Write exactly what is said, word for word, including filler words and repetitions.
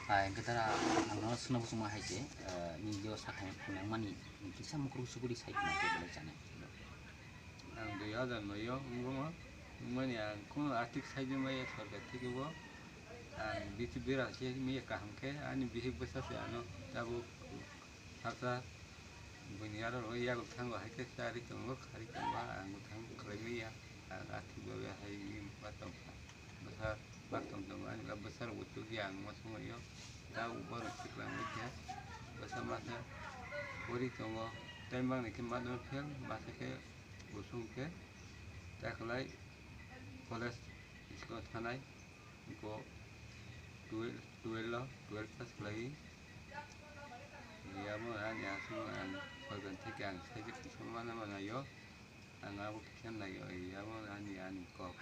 Hai, hwnkhe tara ang no swngna muchungma hai se, eh, nini jio sakha yang phunang mani, kisa mukruk suguri sai khna khe belai chana. Ang dui hazar noi o wngmo, wngmani ang kheno atik sai di maya sorkar thikebo, ang bithi bera se maya kaham khe, ani bihik bwsa se ano tabuk salsa buini aro yago thango hai khe chari tongo, khari tongo, ang bo thang khlai maya, ang atik bo hai ma tongkha. Bwsa bak tong tongo, ani ba bwsa rok bo chukya ang ma songwi o. Ta ubo rok tiklang bai khe bwsa masa pori tongo, tei mangni khe madon phel masa khe bosong khe ta khlai college school thanai ko twelve, twelve o twelve pass khlai. Yamo ani aswk ang soiban theke ang sai khe tisa mana mana yo. Ang abo khe khe nai o, yamo ani, ani kok.